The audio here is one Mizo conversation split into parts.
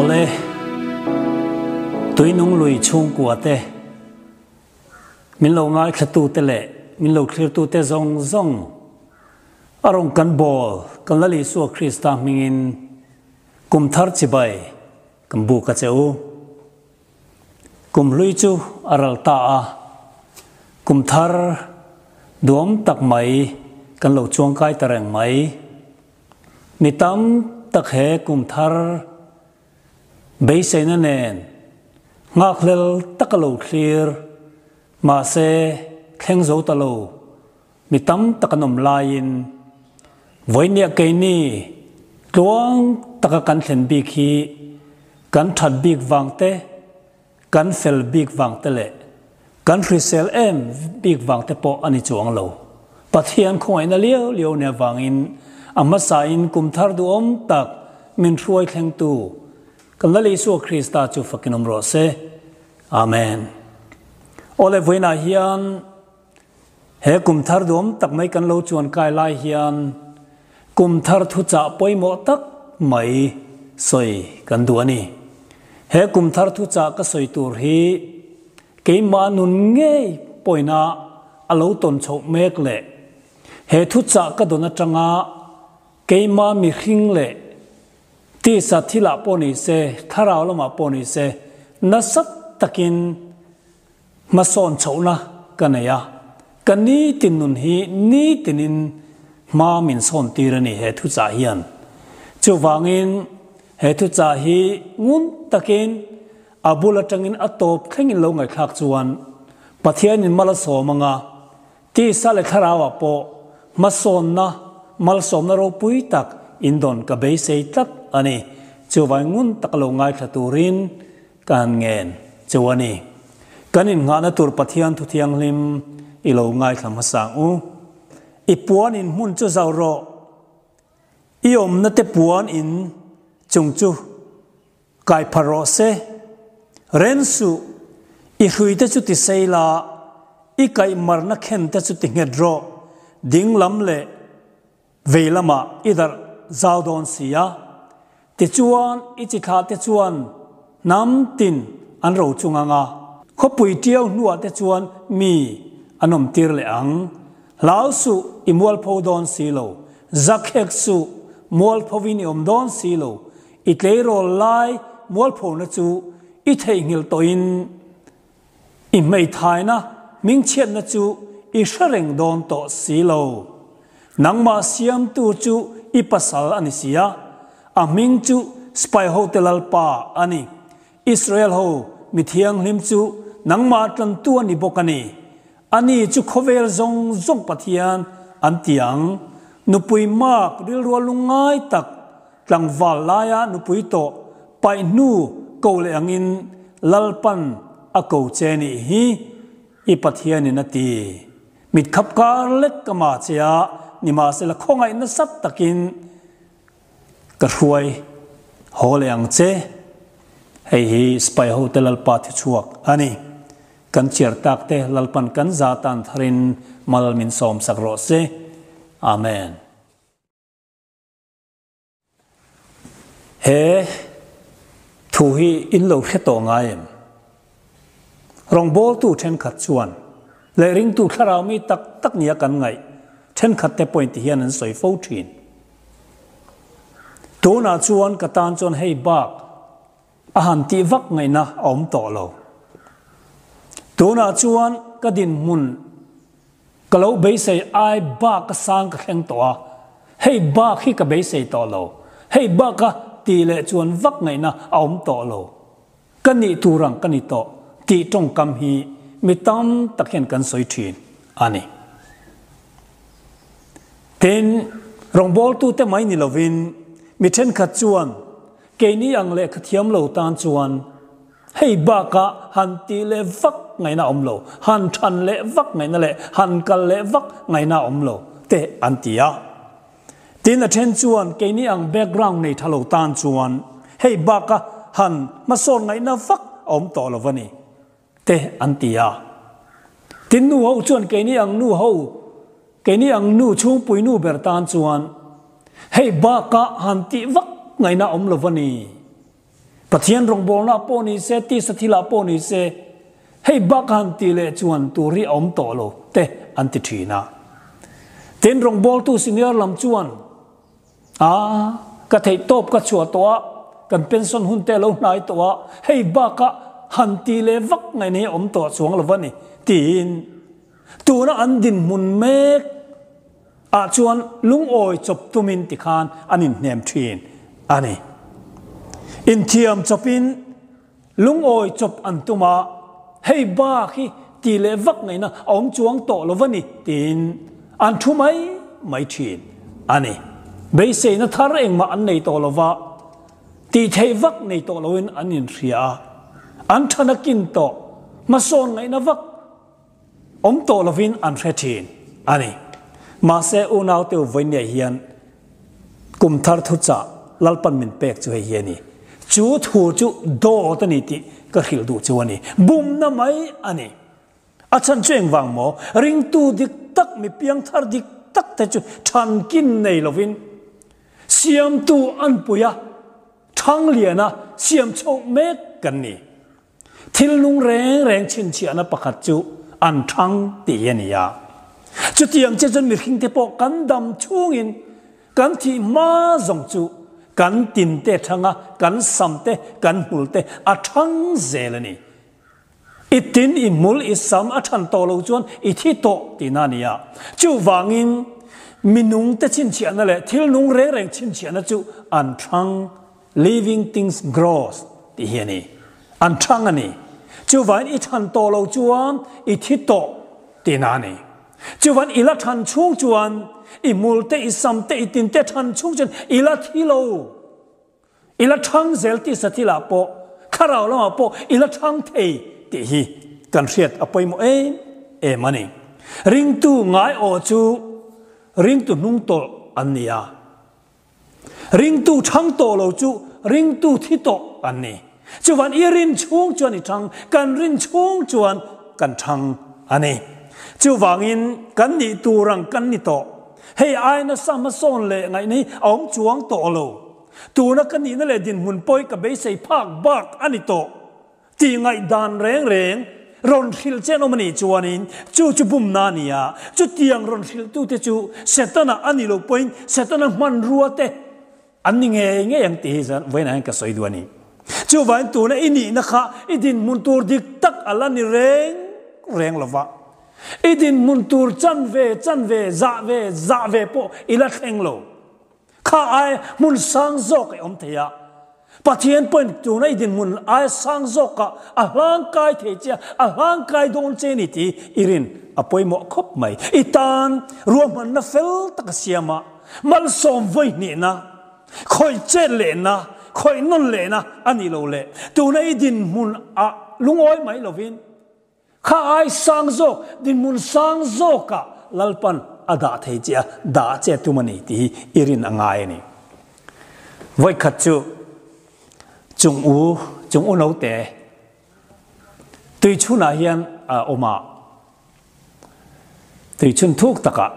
Awle, Tuinung lui chhungkua te, min lo ngaithlatute leh min lo thlirtute zawng zawng a rawn kan bawl kan Lal Isua Krista hmingin kum thar chibai kan buk a che u. Kum hlui chu a ral ta a, kum thar duam tak mai kan lo chuangkai ta reng mai. Mi tam tak he kum thar beiseina nen nghakhlel taka lo thlir, mahse thleng zo ta lo mi tam tak an awm laiin vawinia keini tluang taka kan thlen bik hi kan that bik vang te, kan fel bik vang te leh kan hrisel em bik vang te pawh a ni chuang lo. Pathian khawngaihna liau liau nia vangin a hmasain kum thar duhawm tak min hruai thlengtu kan Lal Isua Krista chu fakin awm rawh se. Amen. Awle vawiinah hian He kum thar duam tak mai kan lo chuan kai lai hian kum thar thuchah pawimawh tak mai sawi kan duh a ni. He kum thar thuchah ka sawi tur hi keimah nun ngei pawina a lo tawn chhoh mek leh he thuchah ka dawn atanga keimah mihring leh tisa thilah pawh ni se, thlarau lamah pawh ni se nasa takin Hmasawn chhohna ka nei a, ka nitin nun hi nitinin hma min sawn tir a ni he thuchah hian. Chuvangin he thuchah hi ngun takin a bul atangin a tawp thlengin lo ngaihthlak chuan Pathianin mal a sawm anga, tisa leh thlarauah pawh hmasawnna, malsawmna ropui tak indawn ka beisei tlat a ni. Chuvangin ngun taka lo ngaithla turin Ka han ngen cheu a ni. Kan innghahna tur Pathian thu thianghlim i lo ngaithla hmasa ang u. I puan in hmun chu zau rawh. I awmna te puan in chung chu kai phar rawh se. Ren suh, i hrui te chu ti sei la, i kaih marna khen te chu ti nghet rawh. Ding lam leh Vei lamah i darh zau dawn si a, tichuan i chi thlah te chuan hnam tin an ro chung ang a, khawpui tiau hnuah te chuan mi an awm tir leh ang. Hlau suh i mualpho dawn si lo, zakhek suh mualphovin i awm dawn si lo, i tleirawl lai mualphona chu i theihnghilh tawhin I hmeithaina hmingchhiatna chu i hre reng dawn tawh si lo. Nangmah siamtu chu i pasal a ni si a, a hming chu Spaihote Lalpa a ni. Israel ho mi thianghlim chu nangmah tlantu a ni bawk a ni. Ani chu khawvel zawng zawng Pathian an ti ang. Nupui mak rilrua lungngai tak Tlangval laia nupui tawh paih hnu ko leh angin Lalpan a ko che nih hi i Pathianin a ti. Mit khap kar lek ka ma che a, nimahsela khawngaih nasat takin ka hruai haw leh ang che. Hei hi Sipai hote Lalpa thichhuak a ni. Kan chiar tak te Lalpan kan za tan tharin mal min sawmsak rawh se. Amen. He thu hi in lo hre tawh ngai em? Rawngbawltu thenkhat chuan leh ringtu thlarau mi tak tak nia kan ngaih thenkhat te pawhin ti hian an sawi fo thin. Tunah chuan ka tan chuan hei bak a han tih vak ngaihna a awm tawh lo. Tunah chuan ka dinhmun Ka lo beisei ai bak a sang ka thleng tawh a, hei bak hi ka beisei tawh lo, hei bak a tih leh chuan vak ngaihna a awm tawh lo, ka nih tur ang ka ni tawh tih tawngkam hi mi tam tak hian kan sawi thin a ni. Tin, rawngbawltute mai ni lovin mi thenkhat chuan keini ang lehkha thiam lo tan chuan Hei bakah han tih leh vak ngaihna a awm lo, han than leh vak ngaihna leh han kal leh vak ngaihna a awm lo te an ti a. Tin a then chuan keini ang background nei tha lo tan chuan hei baka han hmasawn ngaihna vak a awm tawh lo a ni te an ti a. Tin nu ho chuan keini ang nu ho, keini ang nu chhungpui nu ber tan chuan hei baka han tih vak ngaihna a awm lo a ni. Pathian rawngbawlna pawh ni se, tisa thilah pawh ni se, hei bak han tih leh chuan tur hi a awm tawh lo te an ti thin a. Tin, rawngbawltu senior lam chuan, A, ka theih tawp ka chhuah tawh a, kan pension hun te a lo hnai tawh a, hei baka han tih leh vak ngaihna hi a awm tawh chuang lo va ni, tiin tuna an dinhmun mek ah chuan lungawi chawp tumin tikhan an inhnem thin a ni. Inthiam chawpin lungawi chawp an tum a, hei bak hi tih leh vak ngaihna a awm chuang tawh lo va ni tiin an thu mai mai thin a ni. Beiseina thar engmah an nei tawh lo va, tih theih vak nei tawh loin an inhria a, an thana kin tawh hmasawn ngaihna vak Awm tawh lovin an hre thin a ni. Mahse unaute u vawinia hian kum thar thuchah Lalpan min pek chu hei hi a ni. Chu thu chu dawt a ni tih ka hrilh duh chu a ni. Bumna mai a ni. A chhan chu engvang maw? Ringtu dik tak, mi piangthar dik tak te chu thankin nei lovin siamtu an pui a, thangliana siam chhoh mek kan ni. Thil nung reng reng chhinchhiahna pakhat chu an thang tih hi a ni a. Chutiang che chuan mihringte pawh kan dam chhungin kan thih hma zawng chu kan tinte thang a, kan sam te, kan hmul te a thang zel a ni. I tin, i hmul, i sam a than tawh lo chuan i thi tawh tihna a ni a. Chuvangin minungte chhinchhiahna leh thil nung reng reng chhinchhiahna chu an thang. Living things grows tih hi a ni. An thang a ni. Chuvain i than tawh lo chuan i thi tawh tihna a ni. Chuvain i la than chhung chuan i hmul te, i sam te, i tin te than chhung chuan i la thi lo. I la thang zel tih sathilah pawh, thlarau lamah pawh i la thang thei tih hi kan hriat a pawimawh em em a ni. Ringtu ngai aw chu ringtu hnungtawlh an ni a. Ringtu thang tawh lo chu ringtu thi tawh an ni. Chuvan i rin chhung chuan i thang, kan rin chhung chuan kan thang a ni. Chuvangin kan nih tur ang kan ni tawh. Hei ai nasa hmasawn leh ngaihna hi a awm chuang tawh lo. Tuna ka nihna leh dinhmun pawi ka beisei phak bak a ni tawh. Tih ngaihdan reng reng rawn hrilh che an awm a nih chuanin chu chu bumna a ni a, chutiang rawn hrilhtute chu Setana a nih loh pawhin Setana hmanrua te an ni ngei ngei ang tih hi zan vawiinah hian ka sawi duh a ni. Chuvangin tuna i nihna kha i dinhmun tur dik tak a la ni reng reng lo va, i dinhmun tur chanve chanve zah ve zah ve pawh i la thleng lo. Kha ai hmun sang zawk i awm thei a, Pathian pawhin tuna i dinhmun ai sang zawkah a hlangkai thei che a, a hlangkai dawn che ni tih i rin a pawimawh khawp mai. I tan ruahmanna fel tak a siam a, malsawm vawi hnihna, khawih chet lehna, khawih nawn lehna a nih loh leh tuna i dinhmun ah lungawi mai lovin, Kha ai sang zawk, dinhmun sang zawkah Lalpan a dah thei che a, dah che tum a ni tih hi i rin a ngai a ni. Vawikhat chu chung u, chung u naute tuichhunah hian a awm a, tuichhun thuk takah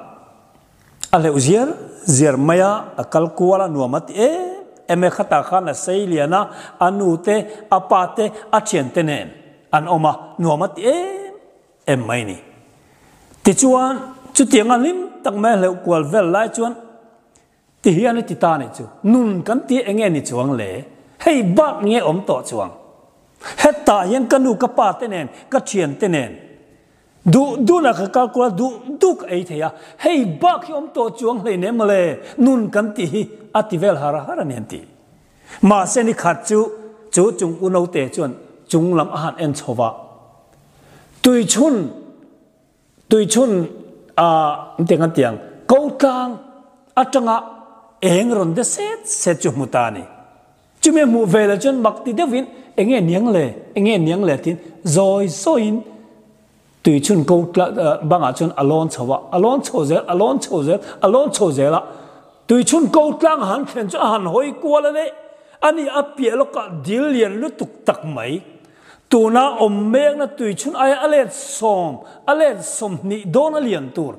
a hleuh ziar ziar mai a, a kal kual a nuam a ti em em e, khatah khan a sei lian a, a nu te, a pa te, a thiante nen an awm a, nuam a ti em em mai ni. Tichuan, chutiang a hlim tak mai a hleuh kual vel lai chuan ti hian a ti ta ni chu, nun kan ti eng nge ni chuang le, hei bak nge awm tawh chuang, hetah hian ka nu ka pa te nen, ka thian te nen, Duh duhna ka kal kual duh duh ka ei thei a, hei bak hi awm tawh chuang hleinem mawle, nun kan tih hi a ti vel har har a ni an ti. Mahse ni khat chu chu chung u naute chuan chung lam a han en chho va, tuichhun tuichhun a engtiang kan ti ang, ko tlang atanga eng rawn de set set chu hmu ta a ni. Chumi a hmuh ve leh chuan mak ti deuhin enge niang le, enge niang le tiin zawi zawiin tui chhun ko bangah chuan a lawn chho a, a lawn chho zel, a lawn chho zel, a lawn chho zel a. Tui chhun ko tlang a han thlen chu a han hawi kual a le, ani a piah lawkah dil lian lutuk tak mai. Tuna awm mekna tui chhun aia a let sawm, a let 20 dawn a lian tur.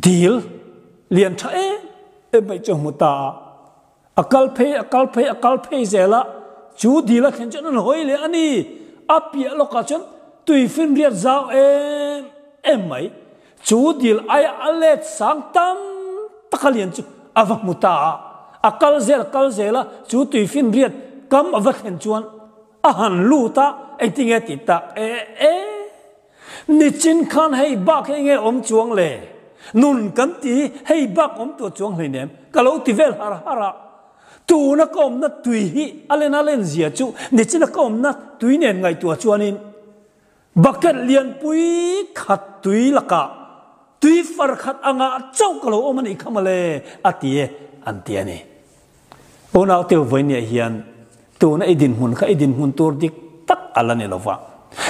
Dil lian tha em em mai chu a hmu ta a, a kal phei, a kal phei, a kal phei zel a, Chu dil a thlen chuan an hawi leh a ni. A piah lawkah chuan tuifinriat zau em em mai. Chu dil aia a let sang tam tak a lian chu a va hmu ta a. A kal zel a kal zel a, chu tuifinriat kam a va thlen chuan a han lut a, engtinge tih tak e e. Nichin khan hei bak hi enge awm chuang le? Nun kan ti hi hei bak awm tur chuang hleinem ka lo ti vel har har a. Tuna ka awmna tui hi a len a len zia chu nichina ka awmna tui nen ngaihtuah chuanin bucket lianpui khat tui lakah tui far khat angah chauh ka lo awm a nih kha mawle a ti e an ti a ni. Unau teu vawinia hian tuna i dinhmun kha i dinhmun tur dik tak a la ni lo va.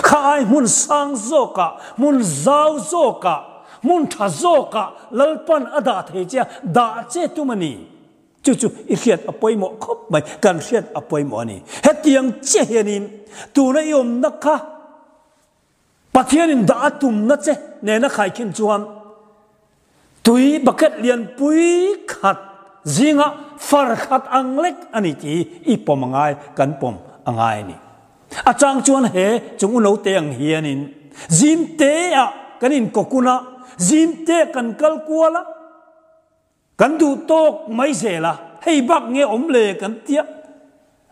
Kha ai hmun sang zawkah, hmun zau zawkah, hmun tha zawkah Lalpan a dah thei che a, dah che tum a ni. Chu chu i hriat a pawimawh khawp mai, kan hriat a pawimawh a ni. Hetiang chiah hianin tuna i awmna kha Pathianin dah a tumna che nena khaikhin chuan tui bucket lianpui khat zinga far khat ang lek a ni tih hi i pawm a ngai, kan pawm a ngai a ni. A chang chuan he chung u note ang hianin zim teah kan inkawkun a, zim te kan kal kual a, Kan duh tawk mai zel a, hei bak nge awm le kan tia.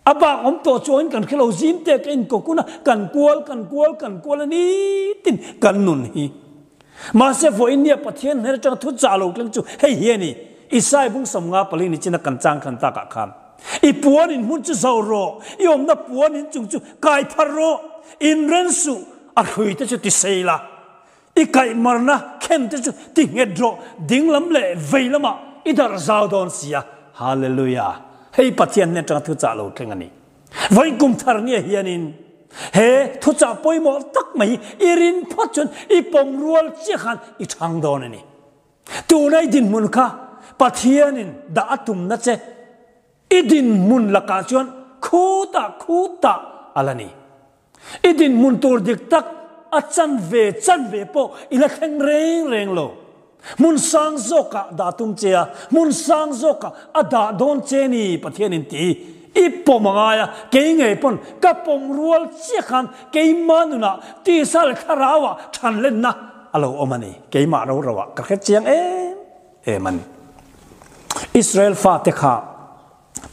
A bak awm tawh chuangin kan hrelo zim te ka inkawkun a, kan kual kan kual kan kual a nitin kan nun hi. Mahse vawiin nia Pathian hnen atanga thu chah lo thleng chu hei hi a ni, Isai bung 50 pali ni china kan chang khan takah khan, I puan in hmun chu zo rawh, i awmna puan in chung chu kai phar rawh, inren suh, a hrui te chu ti sei la. I kaihmarna khen te chu ti nghet rawh, ding lam leh vei lamah i darh zau dawn si a. Hallelujah! Hei Pathian hnen atanga thuchah lo thleng a ni. Vawiin kum thar nia hianin he thuchah pawimawh tak mai hi i rin phawt chuan i pawm rual chiah khan i chhang dawn a ni. Tuna i dinhmun kha Pathianin dah a tumna che i dinhmun lakah chuan khutah khutah a la ni. I dinhmun tur dik tak a chanve chanve pawh i la thleng reng reng lo. Hmun sang zawkah dah tum che a, hmun sang zawkah a dah dawn che ni Pathianin ti i pawm a ngai a, kei ngei pawn ka pawm rual chiah khan keimah nunah tisa leh thlarauah thanlenna a lo awm a ni. Keimah ro roah ka hre chiang em em a ni. Israel fate kha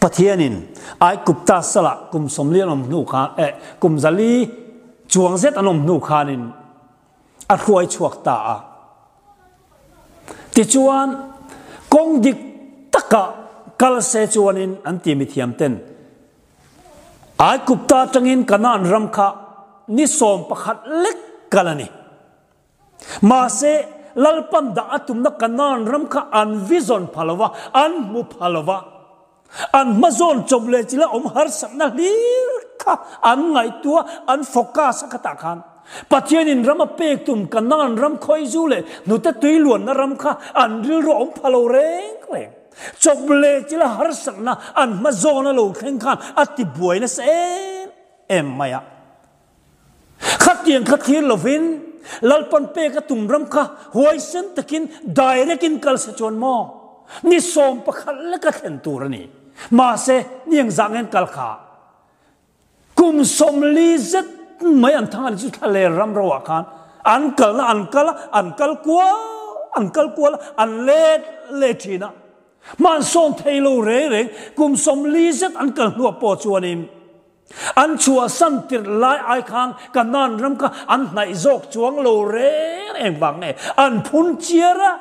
Pathianin Aigupta salah kum 40 an awm hnu khan, eh, kum 400 chuang zet an awm hnu khanin a hruai chhuak ta a. Tichuan, kawng dik taka kal se chuanin an ti mithiam ten Aigupta atangin Kanaan ram kha ni 11 lek kal a ni. Mahse, Lalpan dah a tumna Kanaan ram kha an vision pha lo va, an hmu pha lo va. An hmazawn chawp leh chila awm harsatna hlir kha an ngaihtuah, an focus a khatah khan. Pathianin ram a pek tum Kanaan ram khawizu leh hnute tui luanna ram kha an rilru a awm pha lo reng reng. Chawp leh chila harsatna an hmazawn a lo thleng khan a tibuai nasa em em mai a. Khatiang kha thlir lovin Lalpan pek a tum ram kha huaisen takin direct in kal se chuan maw ni 11 leka thlen tur a ni. Mahse ni engzah ngen kal kha kum 40 zet mai an thang a ni chu thlaler ram ro ah khan an kalna an kal a, an kal kual an kal kual a, an let leh thin a. Hmansawn thei lo reng reng kum 40 zet an kal hnuah pawh chuanin An chhuahsan tirh lai ai khan Kanaan ram kha an hnaih zawk chuang lo reng reng vang nge an phun chiar a,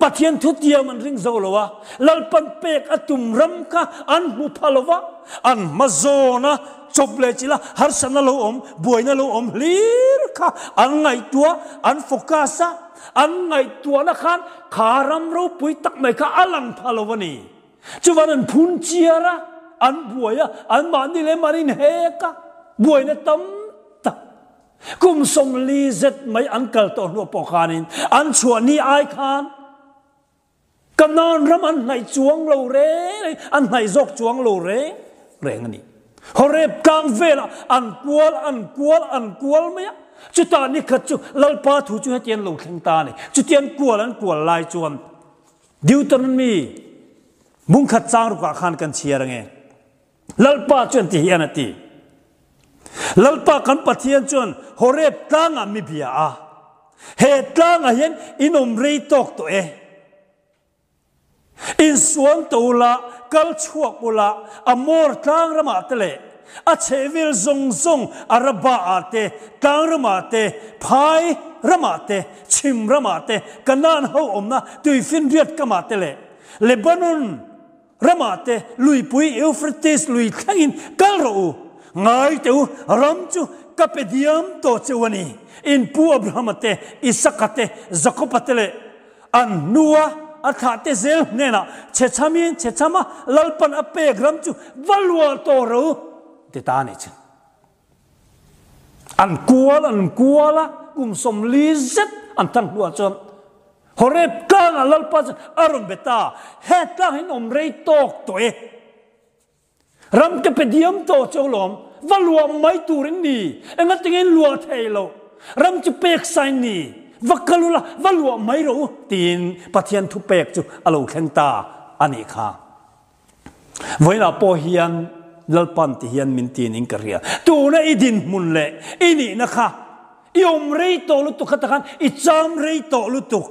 Pathian thutiam an ring zo lo a, Lalpan pek a tum ram kha an hmu pha lo va, an hma zawn a, chawp leh chilh a, harsatna lo awm, buaina lo awm hlir kha an ngaihtuah, an focus a, an ngaihtuahna khan kha ram ropui tak mai kha a lang pha lo a ni. Chuvan an phun chiar a, an buai a, an mahni leh mahni in hek a, buaina tam tak. Kum 40 zet mai an kal tawh hnuah pawh khanin an chhuah ni ai khan Kanaan ram an hnaih chuang lo reng reng, an hnaih zawk chuang lo reng reng a ni. Horeb tlang velah an kual, an kual, an kual mai a. Chutah nikhat chu Lalpa thu chu hetiang lo thleng ta a ni. Chutiang kual an kual lai chuan Deuteronomy bungkhat chang rukah khan kan chhiar ange. Lalpa chuan ti hian a ti. Lalpa kan Pathian chuan Horeb tlangah mi bia a, He tlangah hian in awm rei tawk tawh e. Insual to ula, kal chhuak ula, Amor tlang ramah te leh a chhehvel zawng zawng Arabah-ah te, tlang ramah te, phai ramah te, chhim ramah te, Kanaan ho awmna tuifinriat kamah te leh Lebanon ramah te luipui Euphrates lui thlengin kal rawh u. Ngai teh u, ram chu ka pe diam tawh che u a ni. In pu Abrahama te, Isaka te, Jakoba te leh an hnua a thlah te zel hnenah chhechhamin chhechhama Lalpan a pek ram chu va luah tawh rawh u, ti ta a nih chu. An kual an kual a, kum 40 zet an tan hnuah chuan Horeb tlangah Lalpa chuan a rawn be ta, He tlang hi awm rei tawk tawh e. Ram ka pe diam tawh chu alawm, va luah mai tur in ni, engatinge in luah thei lo, ram chu pek sa in ni, va kal ula, va luah mai rawh u, tiin Pathian thu pek chu a lo thleng ta a nih kha. Vawiinah pawh hian Lalpan ti hian min tin in ka hria. Tuna i dinhmun leh i nihna kha i awm rei tawh lutuk kha takhan i cham rei tawh lutuk.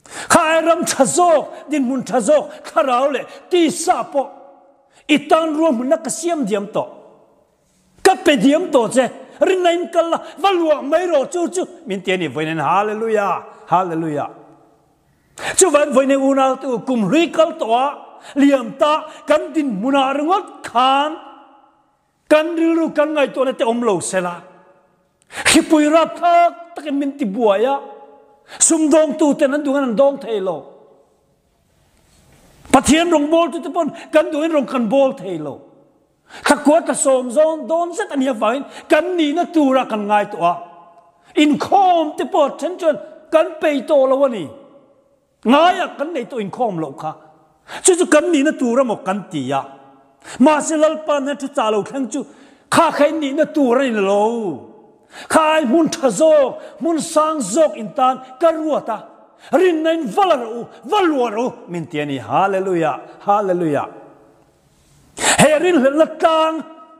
Kha ai ram tha zawk, dinhmun tha zawk, thlarau leh tisa pawh i tan ruahmunna ka siam diam tawh. Ka pe diam tawh che, rinna in kal la, va luah mai rawh chu chu min ti a ni vawiin Hallelujah, Hallelujah. Chuvan vawiin unau te u kum hlui kal tawh a, liam ta kan dinhmunah ringawt khan kan rilru kan ngaihtuahna te awm lo sela, hripui rapthlak takin min ti buai a, sumdawngtu ten an duh an dawng thei lo. Pathian rawngbawltu te pawn kan duhin rawn kan bawl thei lo. Thla kua thla sawm zawn dawn zet a nih avangin kan nihna tura kan ngai tawh a, inkhawm te pawh then chuan kan pei tawh lo a ni. Ngaiah kan nei tawh inkhawm loh kha. Chu chu kan nihna tur emaw kan ti a. Mahse Lalpa hnen thu chah lo thleng chu kha kha in nihna tur a ni lo. Kha ai hmun tha zawk, hmun sang zawk in tan ka ruat a. Rinna in va la rawh u, va luah rawh u min ti a ni. Hallelujah! Hallelujah! He rinhlelhna tlang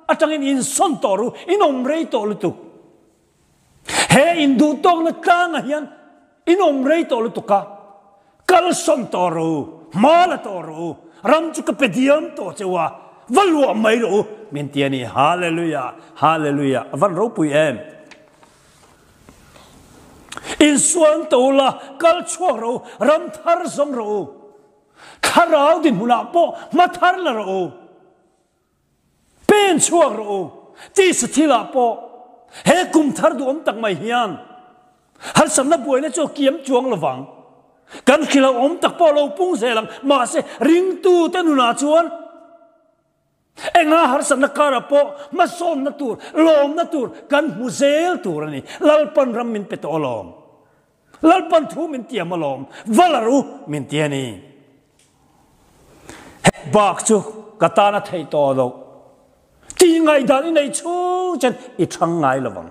atangin insawn tawh ru, in awm rei tawh lutuk. He induhtawkna tlangah hian in awm rei tawh lutuk a, kalsawn tawh rawh u, hma la tawh rawh u, ram chu ka pe diam tawh che u a, va luah mai rawh u, min ti a ni. Hallelujah! Hallelujah! A van ropui em! Insuan tawh ula, kal chhuak rawh u, ram thar zawng rawh u. Thlarau dinhmunah pawh hma thar la rawh u, pen chhuak rawh u, tisa thilah pawh he kum thar duhawm tak mai hian harsatna buaina chu a kiam chuang lo vang. Kan hrilhawm tak pawh a lo pung zel ang, mahse ringtute nunah chuan enga harsatna karah pawh hmasawnna tur, lawmna tur kan hmu zel tur a ni. Lalpan ram min pe tawh alawm. Lalpan thu min tiam alawm, va la ru min ti a ni. He bak chu ka tan a theih tawh loh. Tih ngaihdan i nei chhung chen i thang ngai lo vang.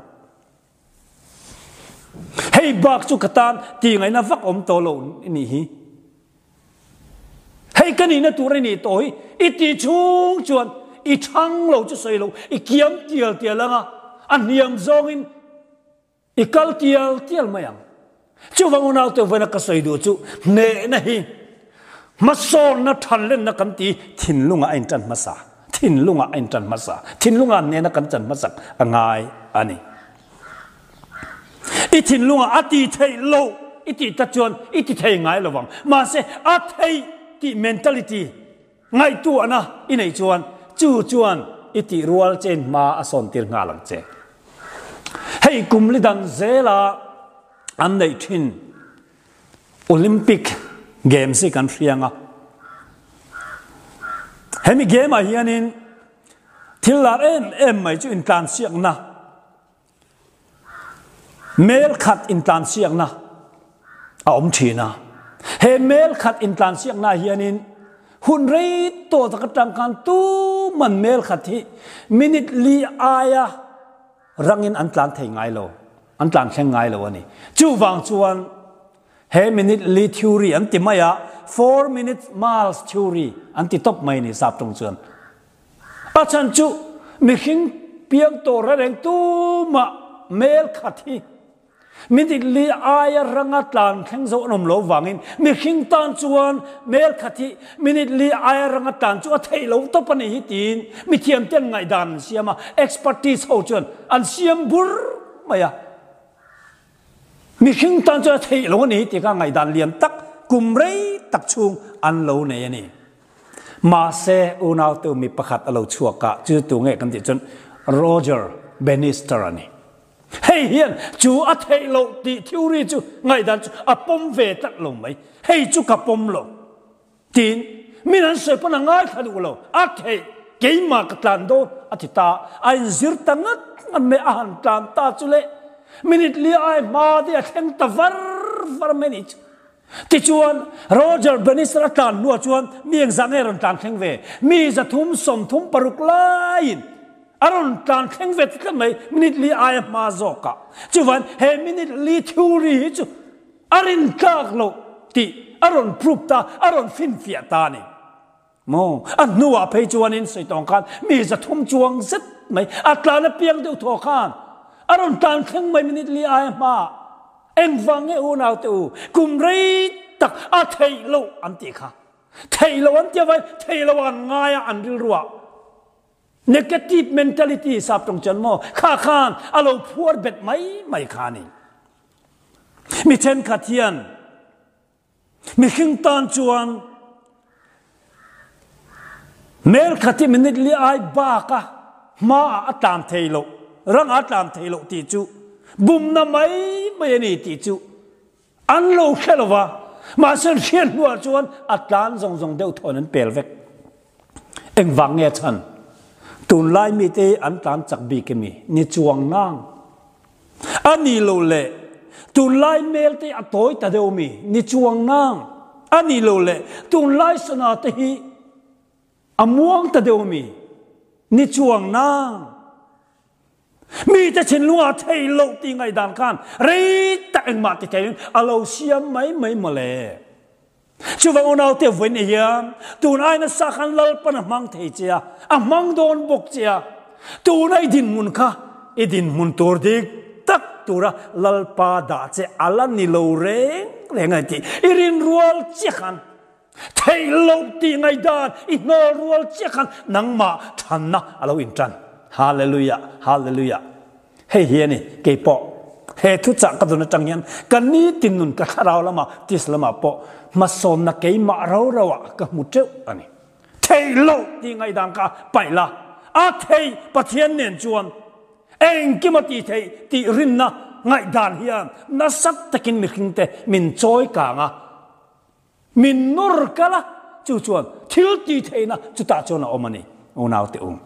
Hei bak chu ka tan tih ngaihna vak awm tawh lo nih hi. Hei ka nihna tur a nih tawh hi i tih chhung chuan i thang lo chu sawi lo, i kiam tial tial ang a, a hniam zawngin I kal tial tial mai ang. Chuvang unaute vawiina ka sawi duh chu hnehna hi hmasawnna thanlenna kan ti thinlungah a intan hmasa. Thinlungah a intan hmasa. Thinlungah hnehna kan chan hmasak a ngai a ni. I thinlungah a ti theih loh i tih tak chuan i ti thei ngai lo vang. Mahse a theih tih mentality Ngaihtuahna i neih chuan chu chuan i tih rual chein hma a sawntir nghal ang che. Hei kum li dang zela an neih thin Olympic Games hi kan hriang a. Hemi game ah hianin thil lar em em mai chu intlansiakna, Mel khat intlansiakna a awm thin a. He mel khat intlansiakna hianin hun rei tawh tak atang khan tuman mel khat hi minute li aia rangin an tlan thei ngai lo, an tlan thleng ngai lo a ni. Chuvang chuan he minute li theory an ti mai a, 4 minute miles theory an ti tawp mai a ni sap tawng chuan. A chhan chu mihring piang tawh reng reng tumah mel khat hi minute li aia ranga tlan thleng zo an awm lo vangin mihring tan chuan mel khat hi minute li aia ranga tlan chu a theih lo tawp a nih hi tiin mithiam ten ngaihdan an siam a, expertise ho chuan an siam bur mai a. Mihring tan chuan a theih lo a ni tih kha ngaihdan lian tak kum rei tak chhung an lo nei a ni. Mahse, unaute mi pakhat a lo chhuak a, chu tu nge kan tih chuan Roger Bannister a ni. Hei hian chu a theih loh tih theory chu ngaihdan chu a pawm ve tlat lo mai. Hei chu ka pawm lo. Tiin min an sawi pawn a ngaithla duh lo, a theih keimah ka tlan dawn a ti ta, a inzir ta ngat ngat mai, a han tlan ta chu le minute li ai hma te a thleng ta var var mai nih chu. Tichuan Roger Bannister a tlan hnuah chuan mi engzah nge rawn tlan thleng ve? Mi 336 laiin a rawn tlan thleng ve ta tlat mai minute li aia hma zawkah. Chuvan he minute li theory hi chu A rintlak loh tih a rawn prove ta, a rawn finfiah ta a ni. Maw? A hnuah phei chuanin sawi tawng khan mi 300 chuang zet mai a tlan apiang deuh thaw khan a rawn tlan thleng mai minute li aia hmaah. Engvang nge unau te u, kum rei tak a theih loh an tih kha. Theih loh an ti avangin theih loh an ngai a an rilruah. Negative mentality sap tawng chuan maw kha khan a lo phuar bet mai mai kha a ni. Mi thenkhat hian mihring tan chuan mel khat hi minute li ai bak a hmaah a tlan thei loh, rangah a tlan thei loh tih chu bumna mai mai a ni tih chu An lo hre lo va, mahse an hriat hnuah chuan a tlan zawng zawng deuh thawn an pel vek. Engvang nge a chhan? Tunlai mite hi an tlan chak bik emi? Ni chuang nang. A ni lo le, tunlai mel te hi a tawi ta deuh mi? Ni chuang nang. A ni lo le, tunlai sana te hi a muang ta deuh mi? Ni chuang nang. Mite thinlungah thei loh tih ngaihdan khan rei tak engmah ti theiin a lo siam mai mai mawle. Chuvang unaute vawiin hian tun ai nasa khan Lalpan a hmang thei che a, a hmang dawn bawk che a. Tuna i dinhmun kha i dinhmun tur dik tak tura Lalpa dah che a la ni lo reng reng a ni tih i rinrual chiah khan Theih loh tih ngaihdan i hnawl rual chiah khan nangmah thanna a lo intan. Hallelujah, Hallelujah. Hei hi a ni, kei pawh he thuchah ka dun atang hian ka nitin nun ka thlarau lamah tis lamah pawh hmasawnna keimah ro ro ah ka hmu teuh a ni. Theih loh tih ngaihdan kha paih la, a theih Pathian nen chuan engkim a tih theih tih rinna ngaihdan hian nasa takin mihringte min chawi kang a. Min nawr kal a, chu chuan thil tih theihna chutah chuan a awm a ni, unaute u.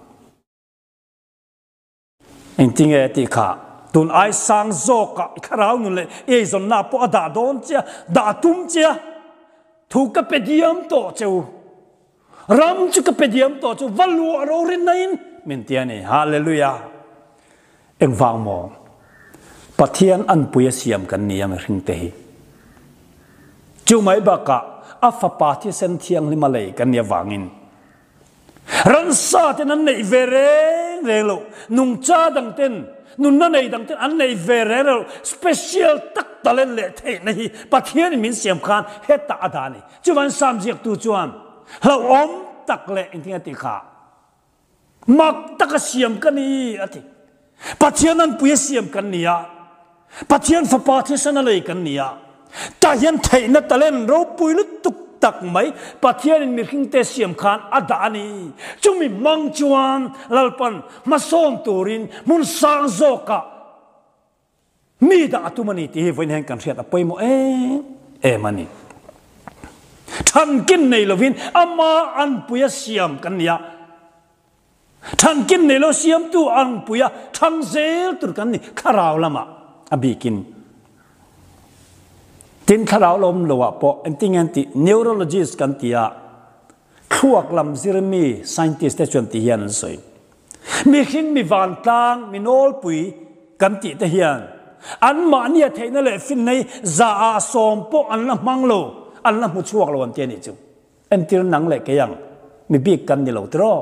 Engtinge tih kha tun ai sang zawkah i thlarau nun leh i eizawnna pawh a dah dawn che a, dah tum che a, thu ka pe diam tawh che u, ram chu ka pe diam tawh che u, va luah ro rinna-in min ti a ni. Hallelujah! Engvang maw? Pathian anpui a siam kan ni a mihringte hi. Chu mai bakah a fapa thisen thianghlim a lei kan nih avangin ransa ten an neih ve reng reng loh, nungcha dang ten, nunna nei dang ten an neih ve reng reng loh, special tak talent leh theihna hi Pathianin min siam khan hetah a dah a ni. Chuvan Psalm ziaktu chuan hlauhawm tak leh engtin a tih kha? Mak taka siam ka ni, a ti. Pathian anpui a siam kan ni a, Pathian fapa thisen a lei kan ni a, tah hian theihna talent ropui lutuk tak mai Pathianin mihringte siam khan a dah a ni. Chumi hmang chuan Lalpan hmasawn turin hmun sang zawkah Mi dah a tum a ni tih hi vawiin hian kan hriat a pawimawh em em a ni. Thankin nei lovin ama anpuia siam kan ni a, thankin nei lo siamtu anpuia thang zel tur kan ni thlarau lamah a bikin. Tin thlarau lawm loah pawh engtin nge an tih neurologist kan ti a, thluak lam zirmi scientist te chuan ti hian an sawi. Mihring mi vantlang, mi nawlpui kan tih te hian anmahnia theihna leh finna hi zaah sawm pawh an la hmang lo, an la hmu chhuak lo an ti a nih chu. Entir nang leh kei ang mi bik kan ni lo tiraw?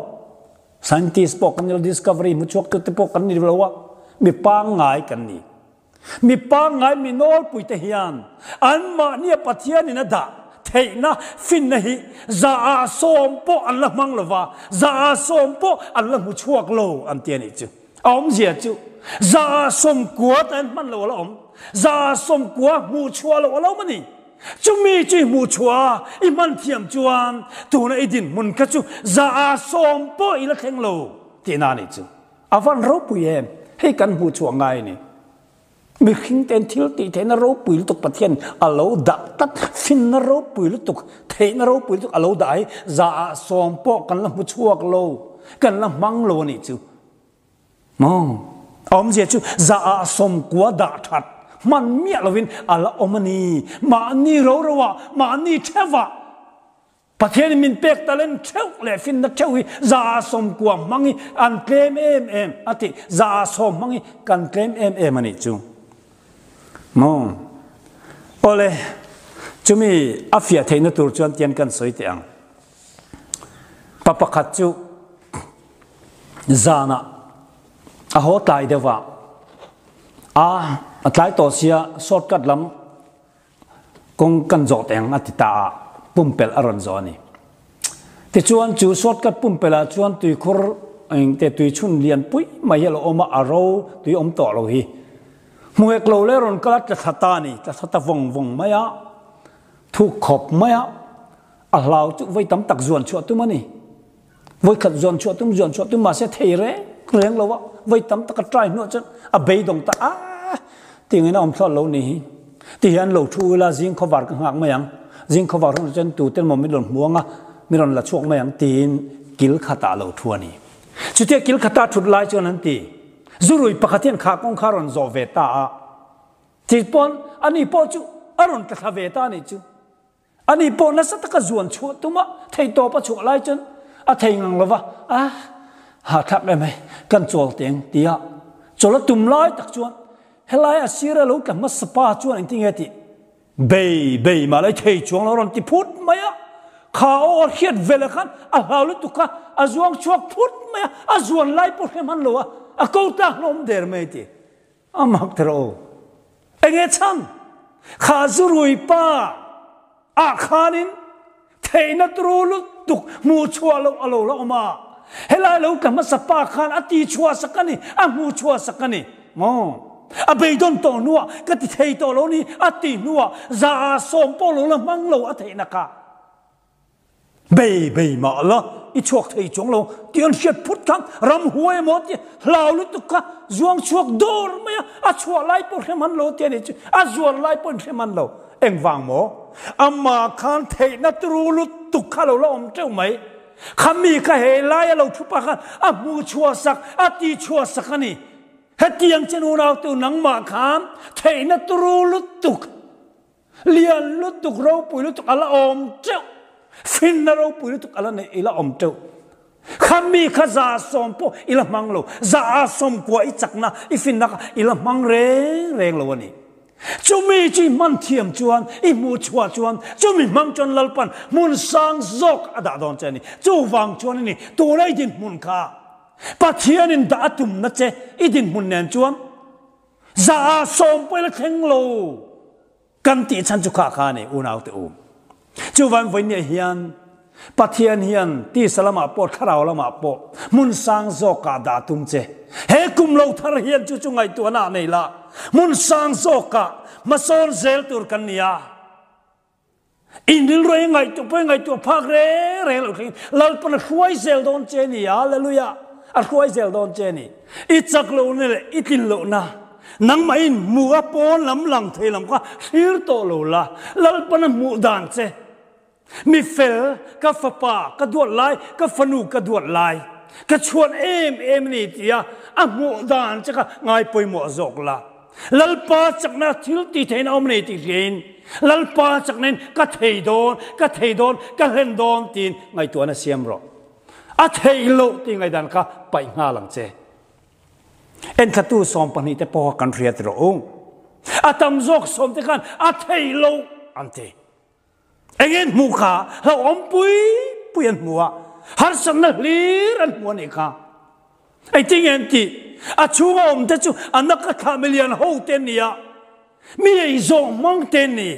Scientist pawh kan ni lo, discovery hmu chhuaktute pawh kan ni lo a, mi pangngai kan ni. Mi pangngai mi nawlpuite hian anmahnia Pathianin a dah theihna finna hi za ah sawm pawh an la hmang lo va, za ah sawm pawh an la hmu chhuak lo an ti a nih chu. A awmzia chu za ah sawmkua ta hian hman lo a la awm, za ah sawmkua hmuh chhuah loh a la awm a ni. Chumi chu i hmuh chhuah a, i hman thiam chuan tuna i dinhmun kha chu za ah sawm pawh i la thleng lo tihna a nih chu. A van ropui em? Hei kan hmuh chhuah ngai a ni. Mihring ten thil tih theihna ropui lutuk Pathian a lo dah tlat, finna ropui lutuk, theihna ropui lutuk a lo dah hi za ah sawm pawh kan la hmu chhuak lo, kan la hmang lo a nih chu. Maw? A awmzia chu za ah sawmkua dah that hman miah lovin a la awm a ni. Mahni ro ro ah, mahni theuh ah Pathianin min pek talent theuh leh finna theuh hi za ah sawmkua hmang hi an tlem em em a ti. Za ah sawm hmang hi kan tlem em em a nih chu. Maw? Awle, chumi a fiah theihna tur chuan tian kan sawi teh ang. Pa pakhat chu zanah a haw tlai deuh a, a a tlai tawh sia shortcut lam kawng kan zawh teh ang a ti ta a, pumpelh a rawn zawh a ni. Tichuan chu shortcut pumpelh ah chuan tuikhur engte tuichhun lian pui mai hi a lo awm a, a ro tui awm tawh lo hi. Hmuhek lo leh rawn kal a tla thla ta a ni, tla thla ta vawng vawng mai a, thuk khawp mai a. A hlau chu vawi tam tak zuan chhuah tum a ni. Vawi khat zuan chhuah tum, zuan chhuah tum mahse thei reng reng lo a, vawi tam tak a try hnuah chuan a beidawng ta a, tiangin a awm thlawt lo ni hi. Ti hian lo thu ila zing khawvar ka nghak mai ang, zing khawvar hunah chuan tute emaw min rawn hmu ang a, min rawn la chhuak mai ang tiin kil khatah a lo thu a ni. Chutia kil khata thut lai chuan an ti, Zurui pakhat hian kha kawng kha a rawn zawh ve ta a, ti pawn ani pawh chu a rawn tla thla ve ta a nih chu. Ani pawh nasa taka zuan chhuah tum a, theihtawp a chhuah lai chuan a thei ngang lo va, a hahthlak em hei, kan chawl teng ti a chawl a tum lai tak chuan helai a sir a lo tla hmasa pa chuan engtin nge tih bei bei mah lai thei chuang lo rawn ti phut mai a, kha aw a hriat veleh khan a hlau lutuk kha a zuang chhuak phut mai a, a zuan lai pawh hre hman lo a, a ko tlak hlawm der mai ti. A mak ther aw. Enge chhan? Kha zurui pa ah khanin theihna turu lutuk hmuh chhuah loh a lo la awm a. Helai lo tla hmasa pa khan a ti chhuah sak a ni, a hmuh chhuah sak a ni. Maw? A beidawn tawh hnuah ka ti thei tawh lo ni a ti hnuah za sawm pawh lo la hmang lo a theihna kha. Bei bei mah la, i chhuak thei chuang lo tih an hriat phut khan ramhuai emaw tia hlau lutuk kha zuang chhuak dawr mai a, a chhuah lai pawh hrem han lo tia nih chu, a zuan lai pawh in hrem han lo. Engvang maw? Amah khan theihna turu lutuk kha lo la awm teuh mai. Kha mi kha he laia lo thu pah khan a hmuh chhuah sak, a tih chhuah sak a ni. Hetiang chen unautu nangmah khan theihna turu lutuk Lian lutuk ropui lutuk a la awm teuh. Finna ropui lutuk a la neih i la awm teuh. Kha mi kha za sawm pawh i la hmang lo. Za sawm kua i chakna, i finna kha i la hmang reng reng lo a ni. Chumi chu i hman thiam chuan, i hmuh chhuah chuan, chumi hmang chuan Lalpan hmun sang zawk a dah dawn che a ni. Chuvang chuan a ni, tuna i dinhmun kha Pathianin dah a tumna che i dinhmun nen chuan, Za sawm pawh ila thleng lo kan tih chhan chu kha kha a ni unaute u. Chuvan vawinia hian Pathian hian tisa lamah pawh thlarau lamah pawh hmun sang zawkah dah tum che. He kum lo thar hian chu chu ngaihtuahna nei la hmun sang zawkah hmasawn zel tur kan ni a. In rilru hi ngaihtuah pawh i ngaihtuah phak reng reng loh thlengin Lalpan a hruai zel dawn che ni, Hallelujah! A hruai zel dawn che ni. I chak lohna leh i tlin lohna nangmahin hmuh a pawn lam lang thei lam kha thlir tawh lo la, Lalpan a hmuh dan che. Mi fel, ka fapa ka duat lai, ka fanu ka duat lai, ka chhuan em em a ni tia a hmuh dan che kha ngai pawimawh zawk la. Lalpa chakna thil ti theiin a awm nei tih hriain, Lalpa chaknain ka thei dawn, ka thei dawn, ka hlen dawn tiin ngaihtuahna siam rawh. A theih loh tih ngaihdan kha paih nghal ang che. Enthlatu 12 te pawha kan hriat rawh u. A tam zawk sawm te khan a theih loh an ti. Eng nge an hmuh kha? Hlauhawm pui pui an hmu a. Harsatna hlir an hmu a nih kha. Engtin nge an tih? A chhunga awm te chu a nak a thlah milian ho te an ni a, mi ei zawng hmang te an ni.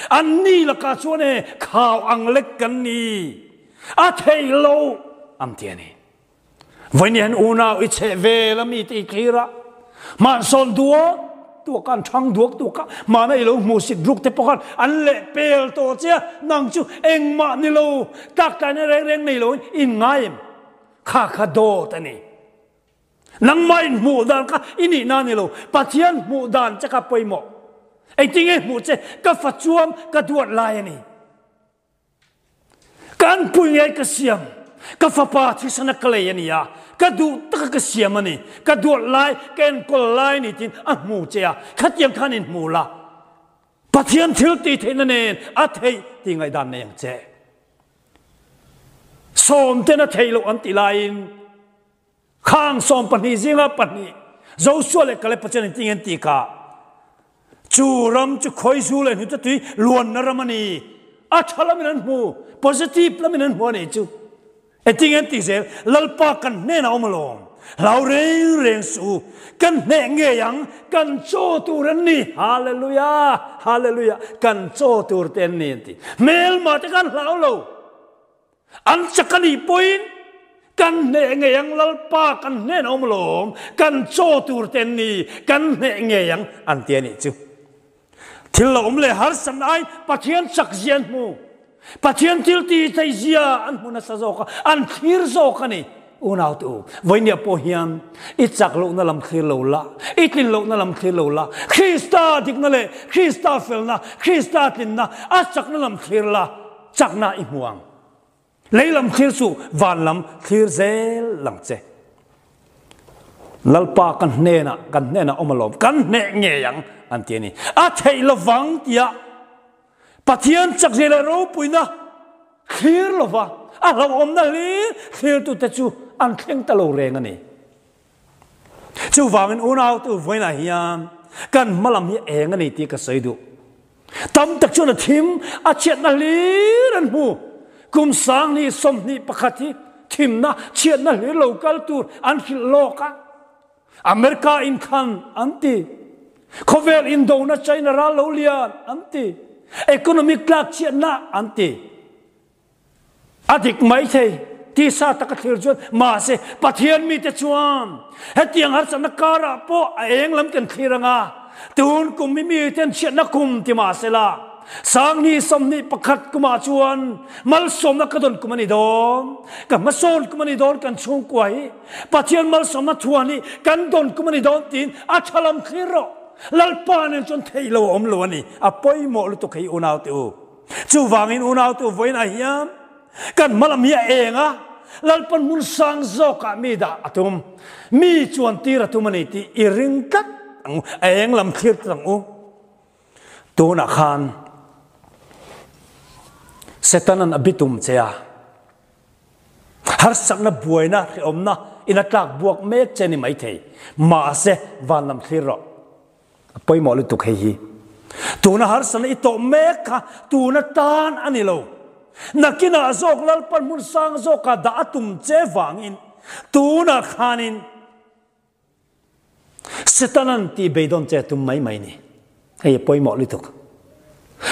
An ni lakah chuan e khau ang lek kan ni, a theih loh an ti a ni. Vawiin hian unau i chheh vel a mi te i thlir a, hmansawn duak duak a, an thang duak duak a, mahna i lo hmuhsit ruk te pawh khan an leh pel tawh che a, nang chu engmah ni lo, tlaktlai reng reng nei loin in ngai em? Kha kha dawt a ni. Nangmah in hmuh dan kha i nihna ni lo, Pathian hmuh dan che kha pawimawh. Engtinge hmuh che? Ka fa chuam ka duat lai a ni. Ka anpui ngei ka siam, ka fapa thisana ka lei a ni a, ka duh taka ka siam a ni, ka duat lai, ka enkawl lai a ni tiin a hmu che a, khatiang khan in hmu la. Pathian thil tih theihna nen a theih tih ngaihdan nei ang che. Sawmten a theih loh an tih laiin khang 12 zinga pahnih Joshua leh Kaleb Pathian in ting an tih kha chu ram chu khawizu leh hnute tui luanna ram a ni. A tha lamin an hmu, positive lamin an hmu a nih chu. Engtin an tih zel? Lalpa kan hnenah awm alawm. Hlau reng reng suh u. Kan hneh ngei ang, kan chaw tur an ni. Hallelujah! Hallelujah! Kan chaw tur te an ni an ti. Hmelma te khan hlau lo. An chak a nih pawhin kan hneh ngei ang, Lalpa kan hnenah awm alawm. Kan chaw tur te an ni, kan hneh ngei ang an ti a nih chu. Thil lo awm leh harsat ai Pathian chak zia an hmu. Pathian thil ti thei zia an hmu nasa zawk a, an thlir zawk a ni. Unau te u, vawinia pawh hian i chak lohna lam thlir lo la, i tlin lohna lam thlir lo la, Krista dikna leh Krista felna, Krista tlinna a chakna lam thlir la, chakna i hmu ang. Lei lam thlir chu van lam thlir zel lang che. Lalpa kan hnenah, kan hnenah awm alawm, kan hneh ngei ang an ti a ni. A theih lovang tia Pathian chakzia leh ropuina thlir lova a hlauhawmna hlir thlirtute chu an thleng ta lo reng a ni. Chuvangin unautu vawiinah hian kan hmalam hi eng a ni tih ka sawi duh. Tam tak chuan a thim, a chhiatna hlir an hmu. Kum 2021 hi thimna, chhiatna hlir lo kal tur an hrilh lawk a. America inthlan an ti. Khawvel indona China ral lo lian an ti. Economic tlak chhiatna an ti. A dik mai thei, tisa taka thlir chuan, mahse Pathian mite chuan hetiang harsatna karah pawh a eng lam kan thlir ang a, tun kum hi miten chhiatna kum ti mahsela, 2021 kumah chuan malsawmna ka dawn kum a ni dawn, ka hmasawn kum a ni dawn kan chhungkua hi Pathian malsawmna thuan hi kan dawn kum a ni dawn tiin a tha lam thlir rawh. Lalpa nen chuan theih lo a awm lo a ni, a pawimawh lutuk hei unaute u. Chuvangin unautu vawiinah hian kan hmalam hi a eng a, Lalpan hmun sang zawkah mi dah a tum, mi chuan tir a tum a ni tih i ring tlat ang u, a eng lam thlir tlat ang u. Tunah khan Setanan a bitum che a, harsakna buaina hrehawmna in a tlak buak mek che ni maithei, mahse van lam thlir rawh. A pawimawh lutuk hei hi. Tuna harsatna i tawh mek kha tuna tan a ni lo. Nakinah zawk Lalpan hmun sang zawkah dah a tum che vangin tunah khanin Setanan tih beidawn che a tum mai mai ni. Hei a pawimawh lutuk.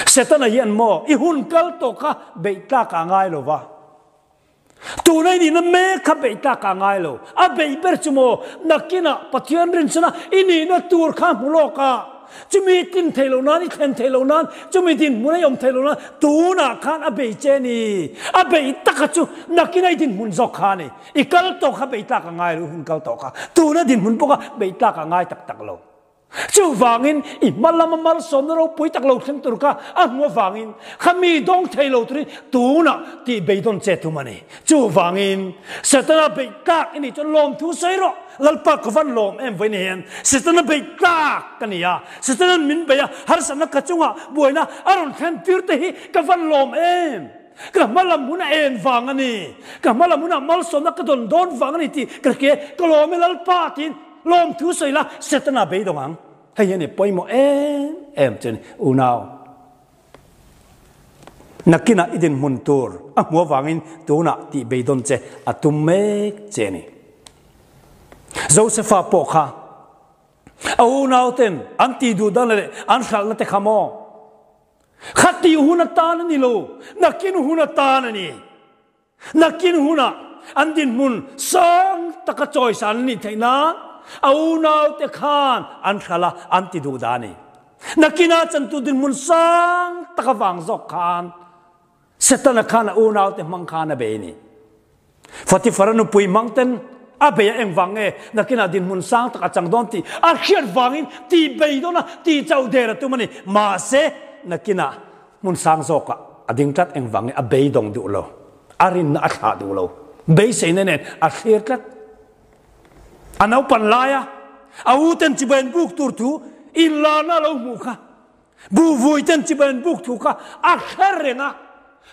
Setana hian maw i hun kal tawh kha beih tlak ah ngai lo va. Tuna i nihna mek kha beih tlak ah ngai lo. A beih ber chu maw nakinah Pathian rinchhana i nihna tur kha hmu lawk a, chumi tlin thei lo nan, i thlen thei lo nan, chumi dinhmun a i awm thei lo nan tunah khan a bei che ni. A beih taka chu nakina i dinhmun zawk kha a ni. I kal tawh kha beih tlak a ngai lo, i hun kal tawh kha. Tuna dinhmun pawh kha beih tlak a ngai tak tak lo. Chuvangin i hma lama malsawmna ropui tak lo thleng tur kha a hmu avangin kha mi dawng thei lo turin tunah tih beidawn che tum a ni. Chuvangin Setana beih tlak i nih chuan lawmthu sawi rawh. Lalpa ka van lawm em vawiin hian Setana beih tlak ka ni a, Setana'n min beih a, harsatna ka chungah buaina a rawn thlen tir te hi ka van lawm em. Ka hma lam hun a en vang a ni, ka hma lam hunah malsawmna ka dawn dawn vang a ni tih ka hria, ka lawm e Lalpa tiin Lawmthu sawi la, Setana beidawng ang. Hei hian i pawimawh em em chu a ni, unau. Nakinah i dinhmun tur a hmu avangin tunah tih beidawn che a tum mek che a ni. Josefa pawh kha a unauten an tih duh dan leh an hralhna te kha maw? Khatih hun atan a ni lo, nakin hun atan a ni. Nakin hunah an dinhmun sang taka chawisan an nih theih nan a unaute khan an hralh a, an ti duh dah a ni. Nakinah chantu dinhmun sang tak avang zawk khan Setana khan a unaute hmang khan a bei a ni. Fatifara nupui hmang ten a bei a engvang nge nakinah dinhmun sang tak a chang dawn tih a hriat vangin tih bei dawn a, tih chauh der a tum a ni. Mahse, nakinah Hmun sang zawkah a ding tlat engvang nge a beidawng duh lo, a rinna a thlah duh lo, beiseina nen a thlir tlat. A naupan laia a u ten chibai an buk tur thu inlarna a lo hmuh kha, buhvui ten chibai an buk thu kha a hre reng a,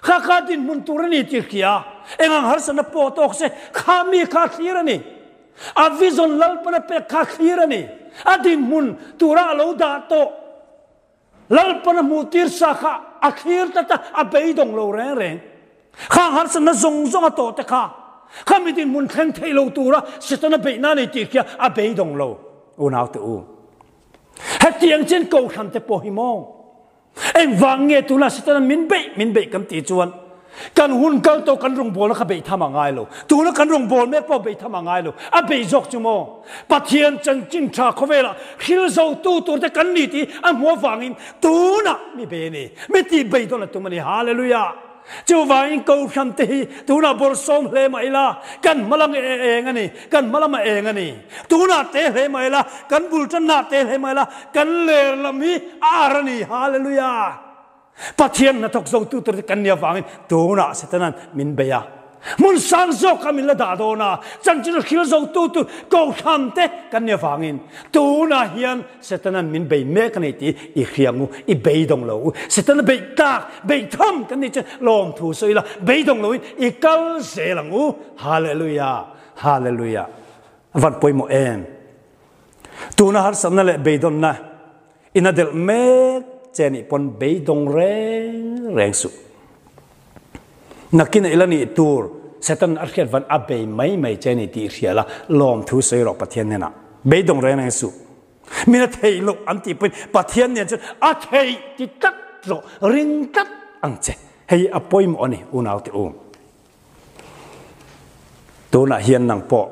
kha kha dinhmun tur a ni tih hria, engang harsatna pawh tawk se kha mi kha a thlir a ni. A vision Lalpana pek kha a thlir a ni. A dinhmun tura a lo dah tawh. Lalpan a hmuh tir sa kha a thlir tlat a, a beidawng lo reng reng. Khang harsatna zawng zawng a tawh te kha, kha mi dinhmun thleng theih lo tura Setana beihna a nei tih khi a beidawng lo. Unaute u, hetiang chian kohhran te pawh hi maw? Engvang nge tuna Setana min beih min beih kan tih chuan Kan hun kal tawh kan rawngbawlna kha beih tham a ngai lo. Tuna kan rawngbâwl mek pawh beih tham a ngai lo. A beih zawk chu maw? Pathian chanchin tha khawvelah hril zotu turte kan ni tih a hmuh avangin tunah mi bei a ni. Mi tih bei dawn a tum a ni. Hallelujah! Chuvangin Kohhran te hi tunah bawlhsawm hle mah ila kan hma lam eng a ni. Kan hma lam a eng a ni. Tunah te hle mah ila, kan bul tanna te hle mah ila, kan ler lam hi a ar a ni. Hallelujah! Pathian hnathawk zotu tur te kan nih avangin tunah Setana'n min bei a. Hmun sang zawkah min la dah dawn a, chanchin a hril zotu tur kohhran te kan nih avangin tunah hian Setana'n min bei mek a ni tih i hriang u, i beidawng lo u. Setana beih tlak, beih tham kan nih chuan lawmthu sawi ila, beidawng loin i kal zel ang u. Hallelujah! Hallelujah! A van pawimawh em? Tuna harsatna leh beidawnna In a delh mek che nih pawn beidawng reng reng suh. Nakin a ila nih tur Satan a hriat van a bei mai mai che ni tih hria la, lawmthu sawi rawh Pathian hnenah. Beidawng reng reng suh. Min a theih loh an tih pawhin Pathian nen chuan a theih ti tlat rawh, ring tlat ang che. Hei a pawimawh a ni unaute u. Tunah hian nang pawh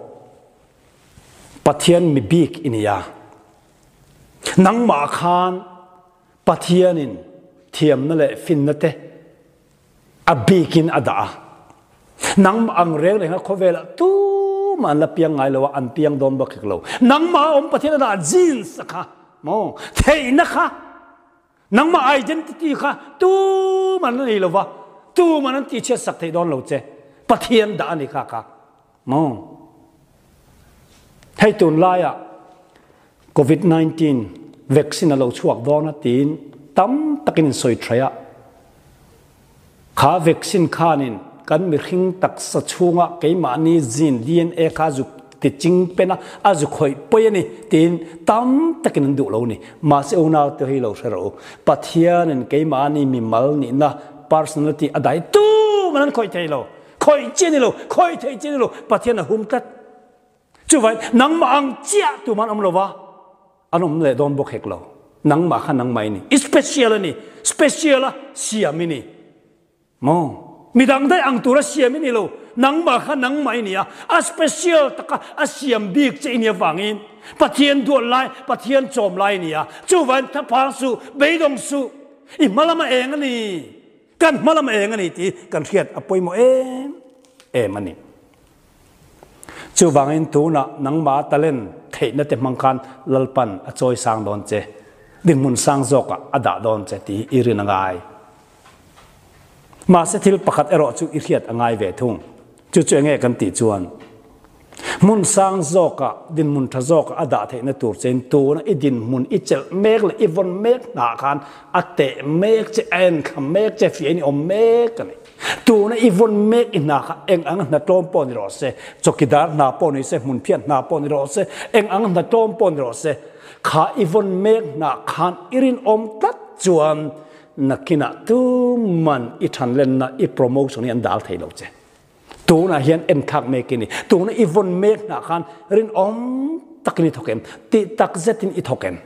Pathian mi bik i ni a. Nangmah khan Pathianin thiamna leh finna te a bikin a dah a. Nangmah ang reng renga khawvelah tumah an la piang ngai lo a, an piang dawn bawk hek lo. Nangmah a awm Pathian a dah genes a kha maw theihna kha nangmah identity kha tumah an la nei lo va, tumah an tihchhiat sak thei dawn lo che. Pathian dah a ni kha kha. Maw? Hei tunlaiah Covid 19 vaccine a lo chhuak dawn a tiin tam takin in sawi thaih a. Kha vaccine khanin kan mihring taksa chhunga keimahni gene DNA kha zu ti ching pen a, a zu khawih pawi a ni tiin tam takin an duh lo a ni. Mahse unau te hi lo hre rawh u, Pathianin keimahni mimal nihna personality a dai tuman an khawih thei lo. Khawih chi a ni lo, khawih theih chi a ni lo, Pathian a hum tlat. Chuvai, nangmah ang chiah tumah an awm lo va, an awm leh dawn bawk hek lo. Nangmah kha nangmah i ni. I special a ni. Special a siam i ni. Maw? Midang daih ang tura siam i ni lo. Nangmah kha nangmah i ni a. A special taka a siam bik che i ni avangin Pathian duat lai, Pathian chawm lai i ni a. Chuvangin thlaphang suh, beidawng suh. I hma lama eng a ni. Kan hma lam eng a ni tih kan hriat a pawimawh em em a ni. Chuvangin tunah nangmah talent theihna te hmang khan Lalpan a chawi sang dawn che, dinhmun sang zawkah a dah dawn che tih i rin a ngai. Mahse thil pakhat erawh chu i hriat a ngai ve thung. Chu chu enge kan tih chuan hmun sang zawkah, dinhmun tha zawkah a dah theihna tur chein tuna i dinhmun i chelh mek leh i vawn mek hnah khan a teh mek che, a enthla mek che, fiahin i awm mek a ni. Tuna i vawn mek i hna kha eng ang hna tlawm pawh ni rawh se, chawkidar hna pawh ni se, hmunphiat hna pawh ni rawh se, eng ang hna tlawm pawh ni rawh se, kha i vawn mek hnah khan i rinawm tlat chuan Nakinah tuman i thanlenna i promotion hi an dal thei lo che. Tunah hian enthlak mek i ni. Tuna i vawn mek hnah khan rinawm takin i thawk em? Tih tak zetin i thawk em?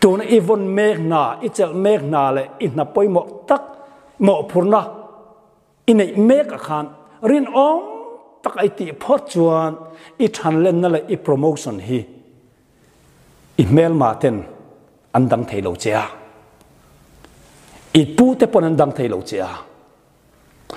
Tuna i vawn mek hna, i chelh mek hna leh i hna pawimawh tak mawhphurhna i neih mek ah khan rinawm tak a i tih phawt chuan i thanlenna leh i promotion hi i hmelma ten an dang thei lo che a, i pu te pawn an dang thei lo che a,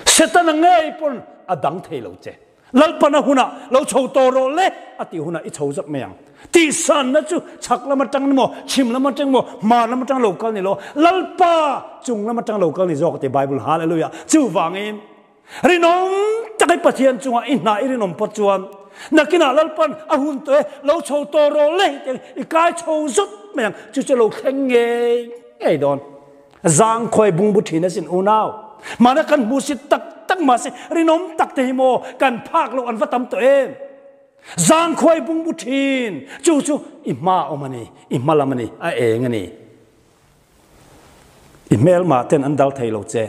Setana ngei pawn a dang thei lo che. Lalpana hunah lo chho tawh rawh le a tih hunah i chho zak mai ang. Tihsanna chu chhak lam atang ni maw, chhim lam atang maw, hmar lam atang lo kal ni lo, Lalpa chung lam atang lo kal ni zawk a ti Bible. Hallelujah! Chuvangin rinawm tak i Pathian chungah i hna i rinawm phawt chuan nakinah Lalpan a hun tawh e, lo chho tawh rawh le tih ang i kai chho zut mai ang. Chu chu lo thleng ngei ngei dawn. Zangkhawi bungbu thin asin unau. Mahna kan hmu si tak tak mahse rinawm tak te hi maw kan phak loh an va tam tawh em. Zangkhawi bungbu thin chu chu i hma awm a ni, i hma lam a ni, a eng a ni. I hmelma ten an dal thei lo che.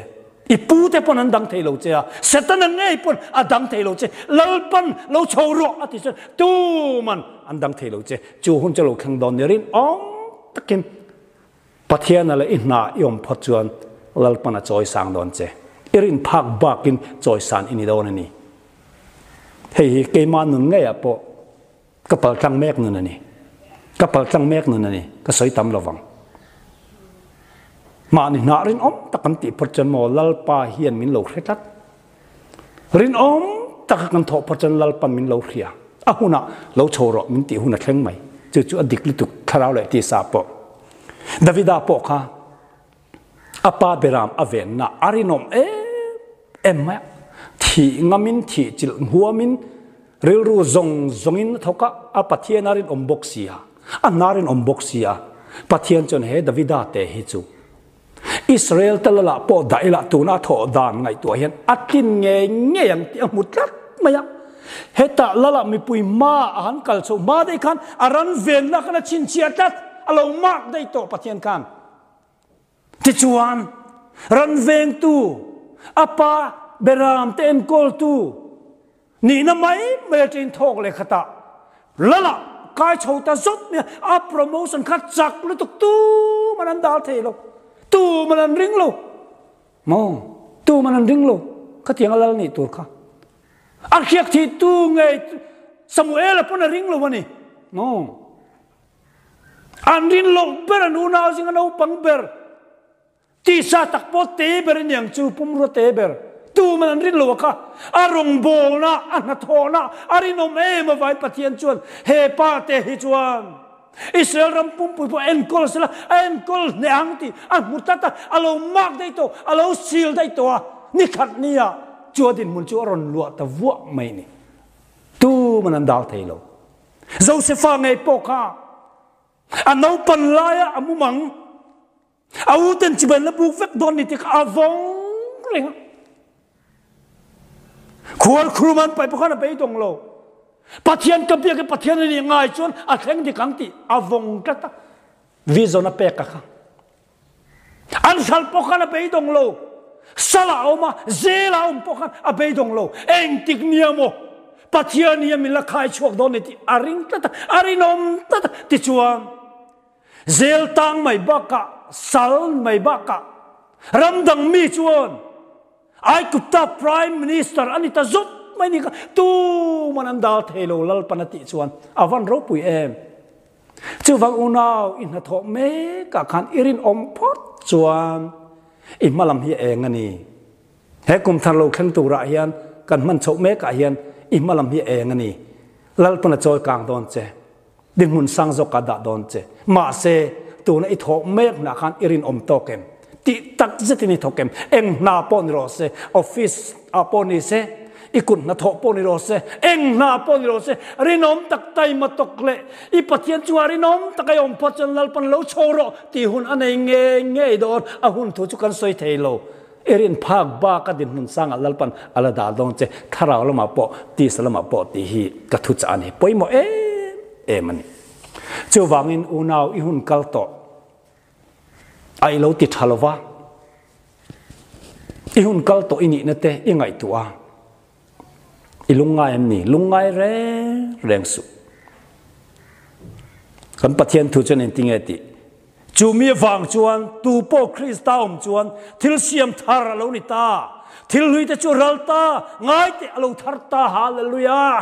I pu te pawn an dang thei lo che a, Setana ngei pawn a dang thei lo che. Lalpan lo chho rawh a ti chuan tuman an dang thei lo che. Chu hun chu lo thleng dawn ni rinawm takin Pathiana leh i hna i awm phawt chuan Lalpan a chawi sang dawn che. I rin phak bakin chawi san i ni dawn a ni. Hei hi keimah nun ngeiah pawh ka paltlang mek nun a ni. Ka paltlang mek nun a ni. Ka sawi tam lo vang. Mahni hna rinawm tak kan tih phawt chuan maw Lalpa hian min lo hre tlat. Rinawm taka kan thawh phawt chuan Lalpan min lo hria. A hunah lo chho rawh min tih hun a thleng mai. Chu chu a dik lutuk thlarau leh tisa pawh. Davida pawh kha a pa beram a venna a rinawm em em mai a. Thih ngamin thih chilh huamin rilru zawng zawngin a thawk a, a Pathian a rinawm bawk si a, a hna rinawm bawk si a. Pathian chuan he Davida te hi chu Israel te lala pawh dah ila tuna thawh dan ngaihtuah hian a tlin ngei ngei ang tih a hmu tlat mai a. Hetah lala mipui hma a han kal chho hma daih khan a ran venna khan a chhinchhiah tlat, a lo mark daih tawh Pathian khan. Tichuan, ran vengtu, a pa Beram te enkawltu, Nihna mai mai atangin thawk leh khatah lala kai chho ta zawt mai a, a promotion kha chak lutuk tuman an dal thei lo, tuman an ring lo maw, tuman an ring lo khatiang a lal nih tur kha. A hriak thih tu ngei Samuela pawn a ring lo a ni maw. An rin loh ber an unau zinga naupang ber. Tisa tak pawh te ber a niang chu pumrua te ber tuman an rin lo a kha. A rawngbawlna, a hnathawhna a rinawm em avangin Pathian chuan he pa te hi chuan Israel ram pumpui pawh enkawl sela a enkawl hneh ang tih a hmu tlat a, a lo mark daih tawh, a lo seal daih tawh a, ni khat nia chu a dinhmun chu a rawn luah ta vuah mai ni. Tuman an dal thei lo. Josefa ngei pawh kha a naupan laia a mumang A u ten chibai la buk vek dawn ni ti kha a vawng reng a. Khual khrum an pai pawh khan a beidawng lo. Pathian ka biak i Pathian a nih ngai chuan a thleng dik ang tih a vawng tlat a. Vision a pek a kha. An hral pawh khan a beidawng lo. Sal a awm a, zel a awm pawh khan a beidawng lo. Engtik nia maw Pathian hi a min la khai chhuak dawn ni tih a ring tlat a, a rinawm tlat a. Tichuan, Zel tang mai bakah, sal mai bakah ramdang mi chuan Aigupta Prime Minister a ni ta zawt mai ni kha tuman an dal thei lo Lalpan a tih chuan a van ropui em. Chuvang unau i hnathawh mekah khan i rinawm phawt chuan i hmalam hi a eng a ni. He kum thar lo thleng turah hian kan hman chhoh mekah hian i hmalam hi a eng a ni. Lalpan a chawi kang dawn che. Dinhmun sang zawk ah dah dawn che. Mahse, tuna i thawh mek hnah khan i rinawm tawk em? Tih tak zetin i thawk em? Eng hna pawh ni rawh se, office ah pawh ni se, i kut hnathawh pawh ni rawh se, eng hna pawh ni rawh se, rinawm tak taima tawk leh i Pathian chungah rinawm tak a i awm phawt chuan Lalpan lo chho rawh tih hun a nei ngei ngei dawn. A hun thu chu kan sawi thei lo. I rin phak bak a dinhmun sangah Lalpan a la dah dawn che, thlarau lamah pawh, tisa lamah pawh tih hi ka thu chah a ni. Pawimawh em em a ni. Chuvangin unau i hun kal tawh a i lo ti tha lo va. I hun kal tawh i nihna te i ngaihtuah a, i lungngai em ni? Lungngai reng reng suh. Kan Pathian thu chuan engtin nge tih? Chu mi avang chuan tu pawh Krista awm chuan thil siam thar a lo ni ta. Thil hlui te chu ral ta, ngai teh a lo thar ta. Hallelujah!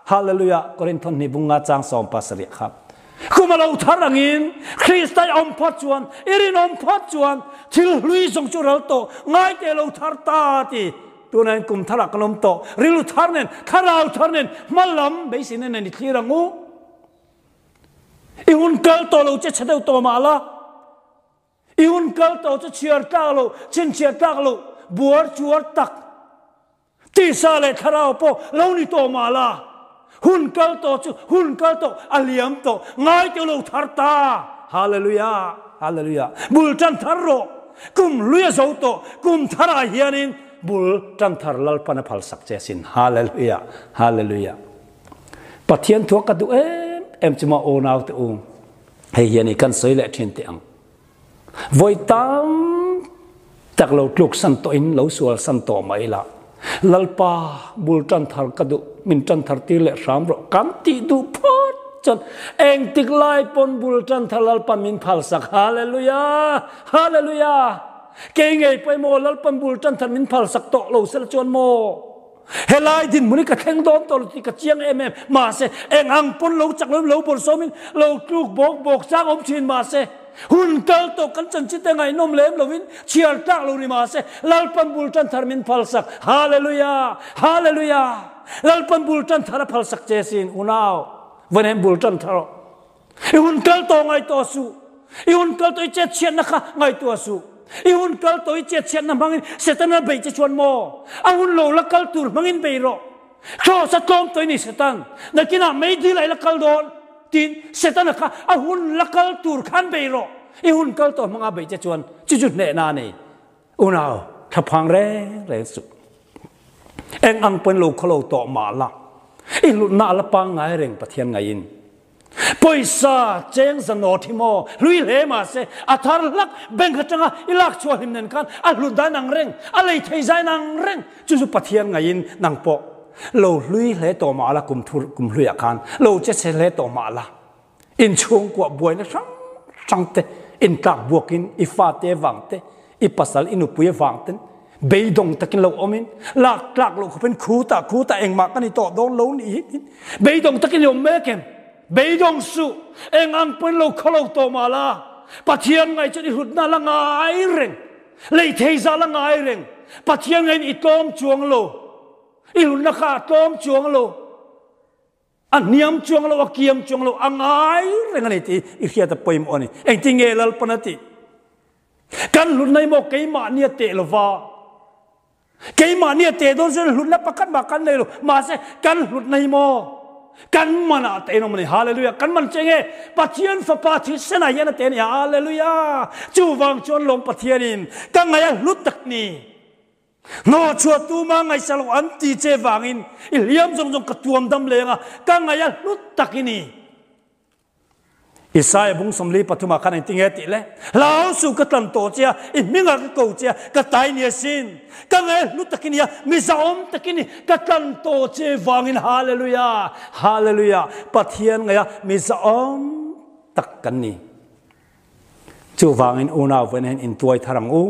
Hallelujah! Korinthon hnih bunga chang 17 kha. Kum a lo thar angin Krista i awm phawt chuan, i rinawm phawt chuan thil hlui zawng chu ral tawh, ngai teh lo thar ta ti. Tunah hian kum tharah kan awm tawh, rilru thar nen, thlarau thar nen, hma lam beiseina nen i thlir ang u. I hun kal tawh lo che chhe deuh tawh mah la, i hun kal tawh chu chhiar tlak lo, chhinchhiar tlak lo, buar chuar tak, Tisa leh thlarau pawh lo ni tawh mah la, hun kal tawh chu hun kal tawh, a liam tawh, ngai teuh lo thar ta. Hallelujah! Hallelujah! Bul tan thar rawh. Kum hlui a zo tawh, kum tharah hianin bul tan thar Lalpan a phalsak che asin. Hallelujah! Hallelujah! Pathian thua ka duh em em chu maw aw naute u, hei hian i kan sawi leh thin teh ang. Vawi tam tak lo tluk san tawh in lo sual san tawh mai la, Lalpa bul tan thar ka duh, min tan thar tir leh hram rawh kan tih duh phawt chuan engtik lai pawn bul tan thar Lalpa min phal sak. Hallelujah! Hallelujah! Kei ngei pawh emaw Lalpan bul tan thar min phal sak tawh lo sela chuan maw? Helai dinhmun hi ka thleng dawn tawh lo tih ka chiang em em. Mahse, eng ang pawn lo chak loin lo bawlhsawmin lo tluk bawk bawk chang awm thin mahse, hun kal tawh kan chanchin te ngaihnawm lem loin chhiar tlak lo ni mahse, Lalpan bul tan thar min phalsak. Hallelujah! Hallelujah! Lalpan bul tan thar a phalsak che sin, unau. Vawiin bul tan thar aw. I hun kal tawh ngaihtuah suh. I hun kal tawh i chet chhiatna kha ngaihtuah suh. I hun kal tawh i chet chhiatna hmangin Setana bei che chuan maw? A hun lo la kal tur hmangin bei rawh. Kraws a tlawm tawh i ni Setan. Nakinah meidil ah i la kal dawn tiin Setana kha a hun la kal tur khan bei rawh. I hun kal tawh hmanga bei che chuan chu chu hnehna a nei. Unau, thlaphang reng reng suh. Eng ang pawn lo khawlo tawh mah la, i hlutna a la pangngai reng Pathian ngaiin. Pawisa cheng zanaw thi maw, hlui hle mah se, a thar hlak bank atanga i lak chhuah hlim nen khan a hlut dan ang reng, a lei thei zain ang reng. Chu chu Pathian ngaiin nang pawh lo hlui hle tawh mah la kum thur kum hluiah khan lo che chhe hle tawh mah la, inchhungkuah buaina hrang hrang te intlak buakin i fate vang te, i pasal i nupui avang ten beidawng takin lo awmin lak tlak loh khawpin khutah khutah engmah ka ni tawh dawn lo nih hi tiin beidawng takin i awm mek em? Beidawng suh, eng ang pawhin lo khaw lo tawh mah la, Pathian ngaih chuan i hlutna la ngai reng, lei thei zah la ngai reng, Pathian ngaihin i tlawm chuang lo, i hlutna kha a tlawm chuang lo. A hniam chuang lo, a kiam chuang lo, a ngai reng a ni tih i hriat a pawimawh a ni. Engtin nge Lalpan a tih? Kan hlutna hi maw keimahni a teh lova, keimahni a teh dawn chuan hlutna pakhat mah kan nei lo, mahse kan hlutna hi maw kan manah te in awm a ni. Hallelujah! Kan man che nge? Pathian Fapa thisenah hian a teh a ni. Hallelujah! Chuvang chuan lawm Pathianin ka ngaih a hlut tak ni. Hnawhchhuah tuma ngaihsa lo an ti che vangin i hliam zawng zawng ka tuam dam leng a, ka ngaih a hlut tak i ni. Isaiah bung 43 ah khan engtin nge tih le? Hlau suh ka tlan tawh che a, i hmingah ka ko che a, ka tai ni asin. Ka ngaih a hlut tak i ni a, mi zahawm tak i ni, ka tlan tawh che vangin Hallelujah! Hallelujah! Pathian ngaih a mi zahawm tak kan ni. Chuvangin unau vawiin hian intuai thar ang u,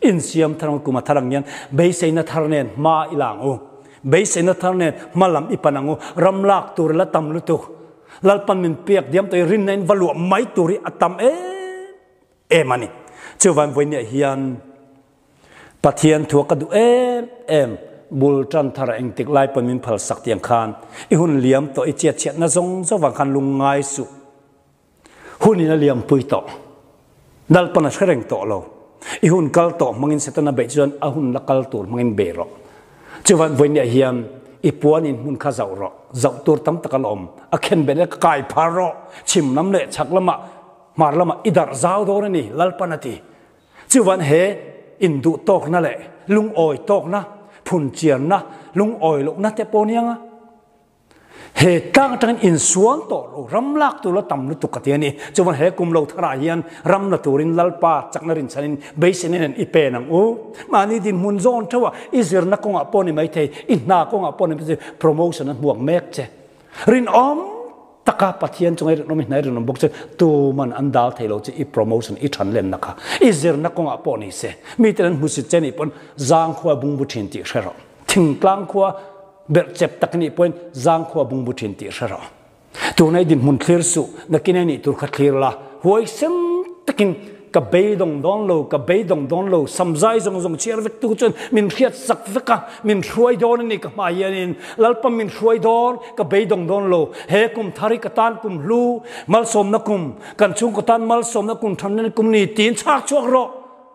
insiam thar ang u, kum a thar ang hian beiseina thar nen hma i la ang u, beiseina thar nen hma lam i pan ang u, ram lak tur la tam lutuk, Lalpan min pek diam tawh i rinna in va luah mai tur hi a tam em em a ni. Chuvangin vawiin hian Pathian thua ka duh em em, bul tan thar engtik lai pawn min phal sak tiang khan i hun liam tawh i chiatchhiatna zawng zawng vang khan lungngai suh. Hun in a liampui tawh. Lalpan a hre reng tawh lo. I hun kal tawh hmangin Setana beih chuan a hun la kal tur hmangin bei rawh. Chuvan vawinia hian i puan in hmun kha zauh rawh. Zauh tur tam tak a la awm. A khen bet ka kai phar rawh. Chhim lam leh chhak lamah, hmar lamah i darh zau dawn a ni, Lalpan a ti. Chuvan he induh tawkna leh lungawi tawkna, phun chianna, lungawi lohna te pawh nia nga. He tlang atangin insual tawh lo, ram lak tur la tam lutuk ka ti a ni. Chuan he kum lo tharah hian ram la turin Lalpa chakna rinchhanin beiseina nen i pen ang u. Mahni dinhmun zawn theuha i zirna kawngah pawh ni maithei, i hna kawngah pawh ni maithei, promotion a hmuak mek che. Rinawm taka Pathian chunga i rinawm i hna i rinawm bawk che, tuman an dal thei lo che i promotion i than lenna kha. I zirna kawngah pawh ni se, miten an hmusit che nih pawn zangkhua bungbu thin tih hre rawh. Thingtlang khua berh chep tak nih pawhin zangkhua bungbu thin tih hre rawh. Tuna i dinhmun thlir suh, nakin a nih tur kha thlir la, huaisem takin ka beidawng dawn lo, ka beidawng dawn lo, samzai zawng zawng chhiar vek tu chuan min hriat sak vek a, min hruai dawn a ni ka hmai hianin, Lalpa min hruai dawn, ka beidawng dawn lo, he kum thar hi ka tan kum hlu, malsawmna kum, kan chhungkaw tan malsawmna kum thanna kum ni tiin chhak chhuak rawh.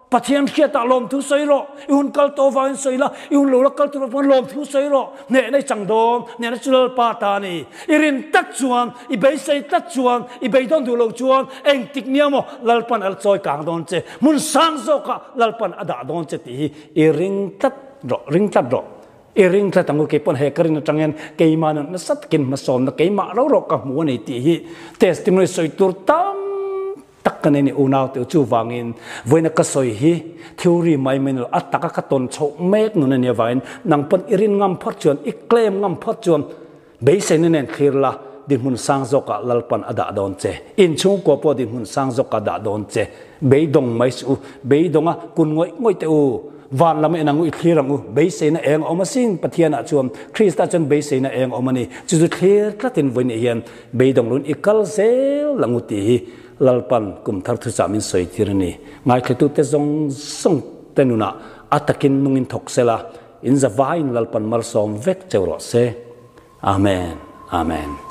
Pathian hriatah lawmthu sawi rawh, i hun kal tawh vangin sawi la, i hun lo la kal tur vangin lawmthu sawi rawh. Hnehna i chang dawn, hnehna chu Lalpa ta a ni. I rin tlat chuan, i beisei tlat chuan, i beidawn duh loh chuan engtik nia maw Lalpan a la chawi kang dawn che, hmun sang zawkah Lalpan a dah dawn che tih hi i ring tlat rawh, ring tlat rawh. I ring tlat ang u, kei pawn he ka rin atang hian keimah nun nasa takin hmasawnna keimah ro ro ka hmu a ni tih hi testimony sawi tur tam tak ka nei ni unau teu chuvangin vawiina ka sawi hi theory mai mai nilo a taka ka tawn chhoh mek nun a nia vangin nang pawn i rin ngam phawt chuan i claim ngam phawt chuan beiseina nen thlir la dinhmun sang zawkah Lalpan a dah dawn che inchhungkua pawh dinhmun sang zawkah dah dawn che beidawng mai suh u beidawnga kun ngawih ngawih teh u van lam en ang u i thlir ang u beiseina eng a awm asin Pathianah chuan Krista chuan beiseina eng a awm a ni chu chu thlir tlatin vawiin hian Beidawng lun i kal zel ang u tih hi Lalpan kum thar thuchah min sawi tir a ni. Ngaithletute zawng zawng te nunah a takin nungin thawk sela, in zavaiin Lalpan malsawm vek cheu rawh se. Amen. Amen.